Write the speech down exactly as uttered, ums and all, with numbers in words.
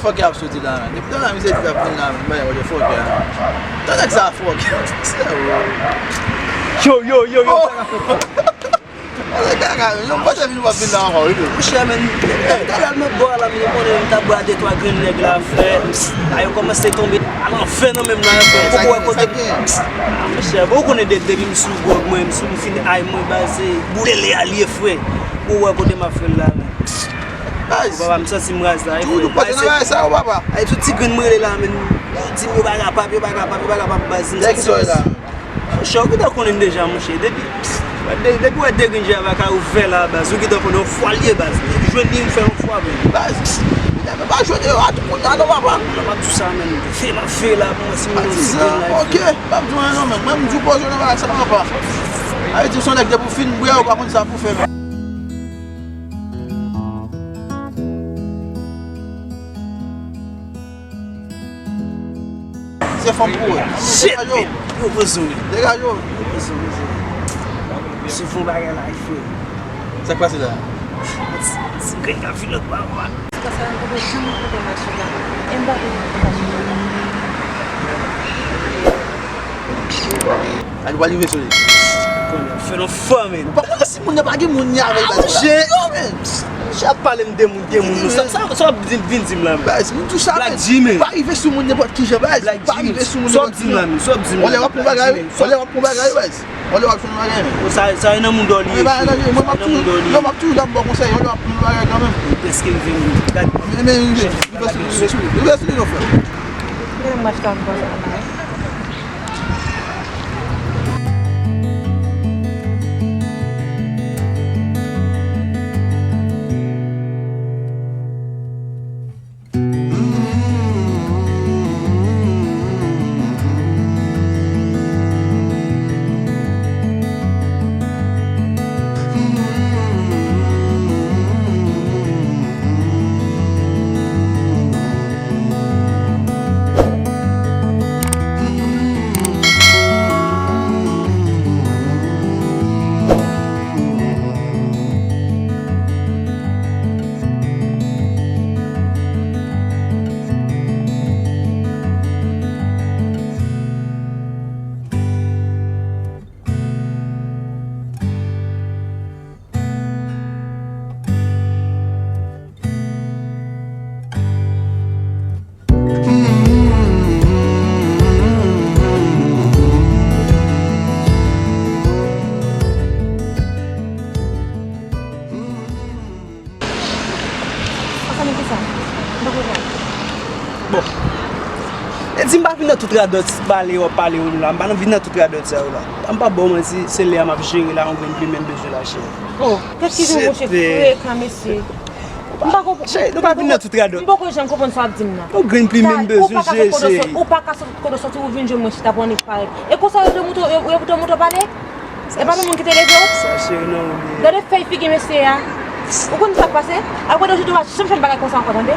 Fòkè ap soti la, men. Depi talè mizè di ap vin la, men. Bagay, mwen, fòkè a. Tande sa, fòkè. Yo, yo, yo, yo. Monchè, men, depi talè m ap bò a la, men, ou konnen m t ap bò a de twa grenn nèg la, frè. A yo kòmanse tonbe alanfè nan men m nan, frè. Poko wè kote. Ah, monchè, bon, ou konnen de-, depi m sou gwòg, mwen, m sou, m fin ay mwen, baz, se boulele a l ye, frè. Poko wè kote m ap fè l la, men. Baz. Papa, m santi m raz la, wi, frè. Tou, tou pase nan bagay sa yo, papa. Ay, tout ti grenn m rele la, men. Yo di m yo pa kapab, yo pa kapab, yo pa kapab, baz. Nèg ki sòy la. Monchè, ou gentan konnen m deja, monchè. Depi, de-, depi w wè de grenn je a pa ka ouvè la, baz, ou gentan konnen yon fwa l ye, baz. Jwenn li, m fè yon fwa, men. Baz, nèg pa jwenn yo a tou kounye a non, papa. Non, m ap di sa, men. Fè m ap fè la, pou mwen, si m gen yon ti grenn la. Ok, m ap di w anyen non, men. Mwen, m di w poze w nan bagay sa, papa. Sa vle di w se yon nèg depi w fin bwè, ou pa konn sa pou fè, men. Se fanm pou wè. Shit, man. Yo, poze w. Degaje w. Yo, poze w, poze w. Misye fè yon bagay la, frè. Sa k pase la? Ti, ti grenn k ap vin lòt bò a. Ti kòb sa, m poko janm konprann mache la. E m pa konn konprann. Sa li pral rive sou li. Konnen, fè l anfò, men. Ou pa konnen si moun nan pa gen moun li avè l, baz. Monchè, yo, men. Monchè ap pale m de moun, de moun. Sa, sa, sa w ap di, vin di m la, men. Baz, m di w sa, men. Black G, men. Pa rive sou moun nenpòt ki jan, baz. Black G, men. Pa rive sou moun nenpòt ki jan. Sa w ap di m la, men. Sa w ap di m la. Yon lè w ap pran bagay, yon lè w ap pran bagay, baz. Yon lè w ap jwenn bagay, men. Sa, sa e nan moun dò li ye, frè. Sa e nan moun dò li ye. Non, m ap toujou la, m ba w konsèy, yon lè w ap pran bagay kanmenm. Prèske rive, men. Gade. Men, men, rive, rive sou li, rive sou li, rive sou li, non, frè. Gade m achte yon konsèy la. Sa sanble kisa? M pa konprann. Bon. E di m pa vin nan tout radòt pale w ap pale yo la. M pa nan vin nan tout radòt sa yo la. M pa ba w manti, se lè a m ap jere la, yon grenn plimen m bezwen la, cheri. Oh, kèt ki jan monchè frekan, mesye. M pa konprann. Cheri, nou pa vin nan tout radòt. M poko janm konprann sa w ap di m nan. Yon grenn plimen m bezwen, cheri. Ou pa ka sot kote w soti, ou vin jwenn mwen chita pou annik parèt. E konsa yo te montre, yo, yo te montre w pale? E pa nou moun ki te leve w? Sa cheri, non, ou bliye. Gade fèy figi mesye a. Ou konn sa k pase? Apre de jou, ou pa janm fè m bagay konsa ankò, tande?